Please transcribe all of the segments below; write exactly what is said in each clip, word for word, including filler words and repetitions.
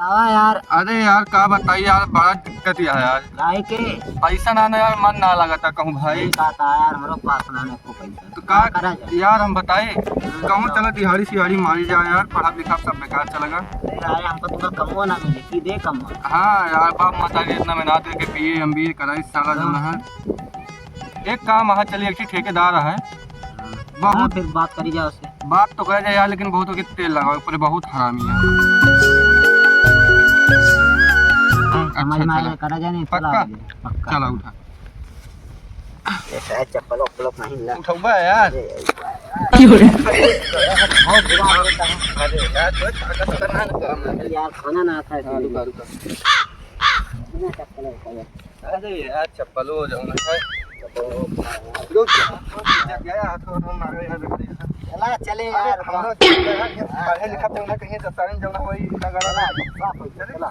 आवा यार। अरे यार, का बताई यार, बड़ा दिक्कत है यार। काहे के? पैसा ना, ना यार, मन ना लगता कहूँ भाई। पैसा था यार, हमरो पास ना, ना को पैसा। तो का करा जाए? यार, हम बताए, हाँ, कहूँ बताओ। चला दिहाड़ी सिहाड़ी मारी जाए यार, पढ़ा लिखा सब बेकार चलेगा। अरे यार, हमको तुमका कमवा ना मिले, की दे कमवा? हाँ यार, बाप मतारी इतना मेहनत करके बीए एमबीए कराई साला हाँ। जौन है। एक काम है, चलिए, एक ठेकेदार है। हाँ, बहुत फिर बात करी जाए उससे। बात तो करे जाए यार, लेकिन बहुत ओके तेल लगावे, पर बहुत हरामी है। समझ अच्छा, में आ चला। गया, करा जाए नहीं, चला पक्का? आगे, पक्का। चला, उठा। ये शायद चप्पल वप्पल पहन ला। उठौबा यार। अरे, बहुत बुरा हाल होता है। अरे यार, कोई ताकत खतरनाक काम है। अरे यार, खाना ना खाए हाँ, तो। रुका, रुका। बिना चप्पल वप्पल। अरे यार, चप्पलो जौन है। रुक जा। गया हाथ को मारे यार, रुक जा। चला, चले अरे, यार। हमरा यार, पढ़े लिखा तो ना कहीं दस्तावेज जौन है, वही लगा रहा है। चला।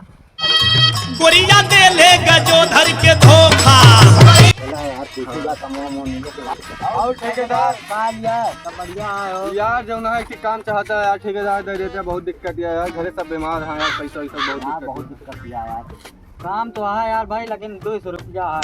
गोरिया दे ले गजो धर के धोखा। चला यार, पीछे जा, कमवा मोन। और ठेकेदार? का लिया? सब बढ़िया है हो? यार, जौन है कि काम चाहता है यार, ठेकेदार दे देते हैं, बहुत दिक्कत है यार, घरे सब बीमार हैं यार, पैसा वैसा बहुत हाँ, दिक्कत बहुत है। दिक्कत है यार। काम तो है यार भाई, लेकिन दो सौ रुपया है।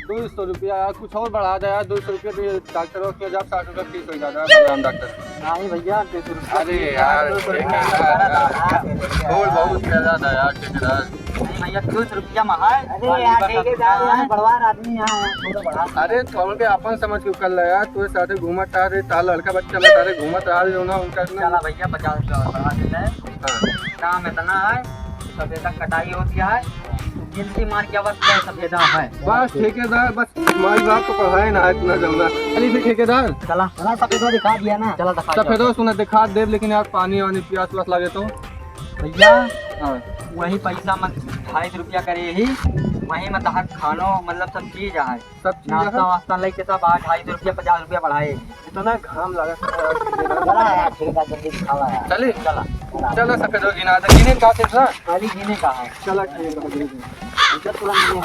दो सौ रुपया यार, कुछ और बढ़ा दे यार, दो सौ रुपया तो ये डॉक्टर के जब साठ रुपया फीस हो जाता है, बलराम डॉक्टर। नहीं भैया, दो सौ रुपया अरे फीस है, यार, दो सौ रुपया ठेकेदार यार, हाँ, हाँ, ढोल बहुत ज्यादा था यार, ठेकेदार। नहीं भैया, दो सौ रुपया में है। अरे यार, ठेकेदार यार, बड़वार आदमी यहाँ है, थोड़ा बढ़ा दे। अरे, थोड़ा के अपन समझ के कर ले यार, तू साथे घूमत आ रे, तार लड़का बच्चा ले तारे घूमत आ रहे हो ना, उनका इतना चला भैया, पचास रुपया और बढ़ा दे ले। हाँ। काम इतना है, सफेदा कटाई होती है, गिनती मार के अवस्था सफेदा है। बस ठेकेदार, बस माई बाप को पढ़ाए ना इतना जमना। चलिए फिर ठेकेदार। चला, चला सफेदा दिखा दिया ना। चला दिखा दिया। सफेदा सुना दिखा देब, लेकिन यार पानी वानी प्यास व्यास लगे तो। भैया, हाँ। वही पैसा में ढाई सौ रुपया करे ही, वही में तहार खानो मतलब सब चीज है। सब चीज नाश्ता है। वास्ता लेके सब आ, ढाई सौ रुपया, पचास रुपया बढ़ाए। इतना घाम लागत है यार। चला यार, ठीक है, जल्दी खावा यार। चली? चला। चला, सफेद हो गिना दे। गिने का सिर्फ ना? खाली गिने का है। चला, ठीक है, ठीक है। इधर तुरंत गिने।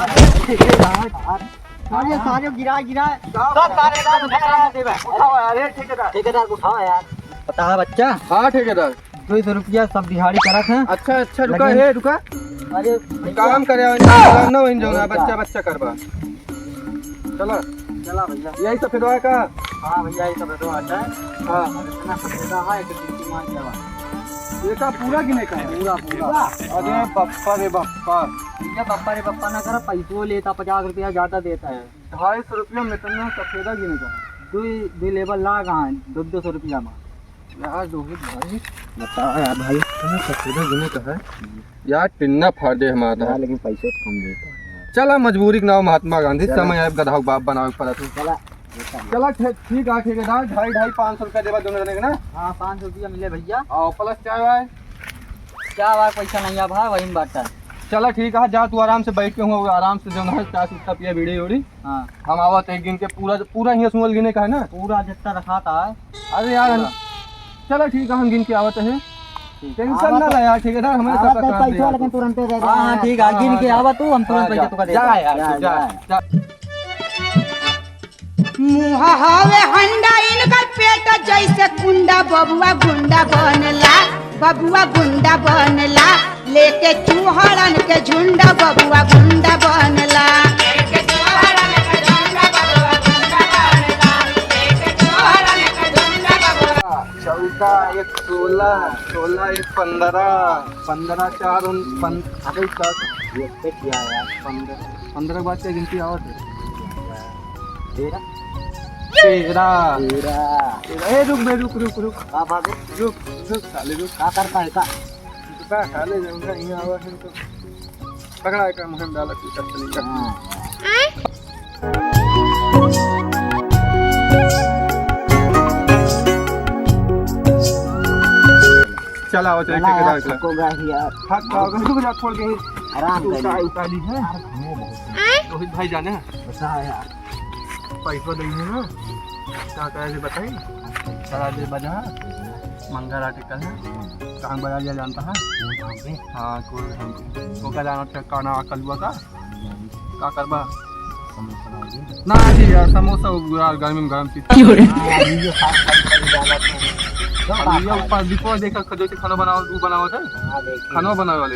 अरे, सारे गिरा, गिरा। सब सारे का उठा देबे। उठाओ यार, ए ठेकेदार। ठेकेदार को उठाओ यार। पता है बच्चा? हाँ, ठेकेदार। दो सौ रुपया सब दिहाड़ी करत हैं। अच्छा, अच्छा, रुका, लेकिन ए, रुका। अरे भैया। काम करे आवे, काम ना वहीं जाओ ना, रुका। बच्चा, बच्चा करबा। चला। चला भैया। यही सफेदवा का? हाँ भैया, यही सफेदवा का है। हाँ। अब इतना सफेदा है, एक गिनती मार के आवा। ये का पूरा गिने का है? पूरा, पूरा। अरे हाँ। बप्पा रे बप्पा। भैया, बप्पा रे बप्पा ना करा, पैसो लेता, पचास रुपया ज्यादा देता है। ढाई सौ रुपया में इतना सफेदा गिने का है? दो, दो लेबर लाग हैं, दो, दो सौ रुपया में। यार रोहित भाई, बताओ यार भाई, इतना सफेदा गिने का है? यार टिन्ना फाड़ दे हमारा। यार लेकिन पैसे तो कम देता है यार। चला मजबूरी के नाव महात्मा गांधी, चला। समय आए गधा के बाप बनावे के पड़त है। चला, चला। चला ठे-, ठीक है ठेकेदार, ढाई, ढाई, पाँच सौ रुपया देबा दोनों जने के ना। हाँ, पाँच सौ रुपया मिले भैया। और प्लस चाय वाय? चाय वाय पैसा नहीं है भाई, वही में बांटा। चला ठीक है, जा तू आराम से बैठ के हुआ, आराम से जो है चाय सुट्टा पिया, बीड़ी उड़ी। हाँ। हम आवत है गिन के पूरा, पूरा हियाँ सुनल गिने का है ना? पूरा जितना रखा था। अरे यार, पूरा। चलो ठीक है, हम गिन के आवत है। ठीक। टेंशन ना ले यार, ठेकेदार, हमारे साथ काम दे पैसा यार लेकिन तू। तुरंते दे दे। हाँ, हाँ, ठीक है, हाँ, गिन के आवा तू, हम तुरंत हाँ, पैसा जा, तुका दे जा देब। यार, जा, तू जा, जा, जा। जा। मुँह हवे हंडा, इनकर पेट जैसे कुंडा, बबुआ गुंडा बनला, बबुआ गुंडा बनला, लेके चूहड़न के झुंडा, बबुआ गुंडा बनला। चौका एक सोलह, सोलह एक पन्द्रह, पन्द्रह चार उन-, पन-, अरे सर, ये पे किया यार, पन्द्रह, पन्द्रह के बाद क्या गिनती आवत है? तेरह। तेरह। तेरह। तेरह। ए, रुक बे, रुक, रुक, रुक। का बात है? रुक, रुक, साले, रुक। का करता है, का? तो का, साले, जब उनका यहाँ आवा है, तो पकड़ा है, का मुहिम डाला, तू कर, चली, कर। हाँ। चला, आओ, चला, चला, यार, चला। थको गया ही यार। थक गया, रुक जा, थोड़ के। आराम तू कर। उठा, उठा ली है। यार, घूमो बहुत है। रोहित भाई जाने हैं? बता यार। पैसा नहीं है ना? क्या करा दे बताई? चला दे बजा। मंगल आर्टिकल है। कहाँ बजा लिया जानता है? हाँ, कोई ढंग से। वो क्या जाना था, काना कलुआ का? का करबा? समोसा बना दे। ना जी यार, समोसा वो यार गर्मी में गरम चीज। क्यों रे? हाँ, अभी ये साफ सफाई डाला था। अब ये ऊपर देखो, देखो, जो से खाना बनाओ, वो बनाओ थे। हाँ, देखिए। खाना बनावे वाले।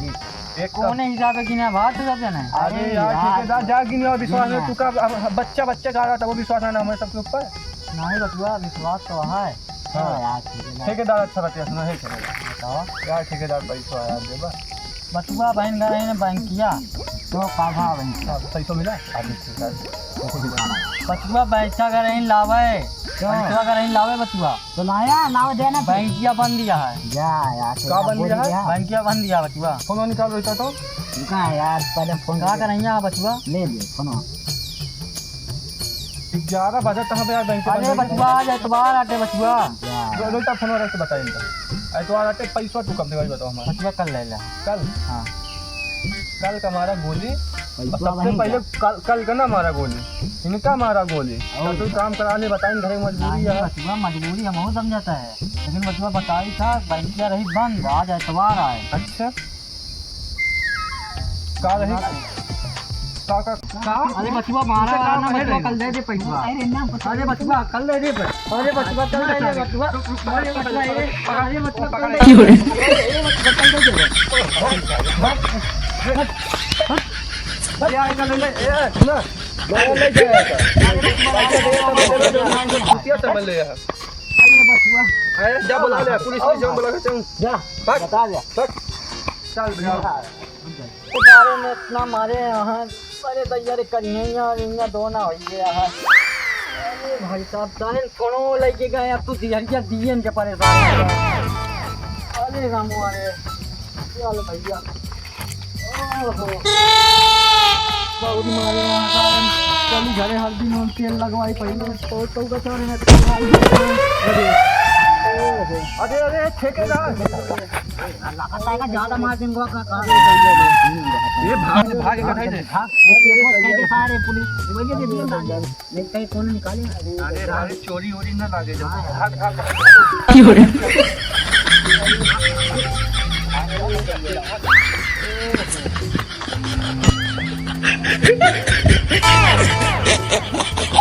एक कौने हिसाब से गिना भाई, तू सब जाने? अरे अरे यार, यार। ठेकेदार, जा गिनिया, विश्वास नहीं, गिनिया। तू का, अब बच्चा, बच्चा का रहा था, वो विश्वास है ना हमारे सबके ऊपर? नहीं बचुआ, विश्वास तो है। हाँ। हाँ यार, ठेकेदार। ठेकेदार अच्छा रहता है, सुना है, चलो। बताओ। यार, ठेकेदार पैसा यार देबा। बचुआ बहन घर है ना बैंकिया। तो का भाव है? हाँ, पैसा मिला? हाँ, ठीक है। बचुआ पैसा घर है लावे। क्यों? पैसा घर है लावे बचुआ। तो लाया, लाओ देना फिर। बैंकिया बंद दिया है। जा यार, का बंद दिया है? बैंकिया बंद दिया बचुआ। फोन निकाल बेटा तो। रुका है यार, पहले फोन का करैया बचुआ? ले ले फोन। ग्यारह बजे तक यार बैंक अरे बंद बचुआ, आज एतवार आटे बचुआ। जा। रो-, रोहिता फोन वाला से बताइए इनका। एतवार आटे पैसा तू कब देगा, ये बताओ हमारा। बचुआ कल ले ले। कल? हाँ। कल का हमारा गोली, पैसा सबसे वहीं पहले जा। कल, कल का ना हमारा गोली, इनका हमारा गोली। और तो तू काम करा ले, बताइए, घर में मजबूरी नहीं है। बचुआ, मजबूरी हम समझता है, लेकिन बचुआ बताई था, बैंकिया रही बंद, आज एतवार आए। अच्छा। का रही? का, का? का? अरे बचुआ, मारा का वाला ना, कहे बचुआ, रही? कल दे दे पैसा। अरे ना, बचुआ। अरे बचुआ, कल दे दे पैसा। अरे बचुआ, कल दे दे बचुआ। अरे बचुआ, अरे, अरे बचुआ, कल दे दे। अरे बचुआ, कल दे दे। अरे, अरे, कल दे दे। अरे, आइगा ले ले, ए, सुना। ले, ले, ले, ले। कुतिया समझ ले यार। अरे बचुआ। अरे, जा बुला ले, पुलिस, पुलिस, जा बुला के, चल। जा, भाग। बता दे। भाग। चल भैया। तो बारे में इतना मारे यहाँ, अरे दैया रे, करिया और इया दो ना होई गया है। अरे भाई साहब, जाने फोनो लेके गए, अब तू दिहरिया दियन के परेशान हो गया। अरे रामू, अरे, चल भैया। ओहो। बहुत मारे यहाँ, चल घरे हल्दी में तेल लगवाई पहले। तो, तो का चोरी में तो भाई। अरे। ओहो। अरे, अरे, ठेकेदार। लगता है ज्यादा मार देंगे का, का। ये भाग, भाग, इकट्ठा ही दे। भाग, ये केस कैसे सारे पुलिस, वही दे दिया ना। नहीं, कहीं कौन निकाले? अरे, अरे, चोरी वोरी ना लागे जब। भाग, भाग, भाग। क्यों रे?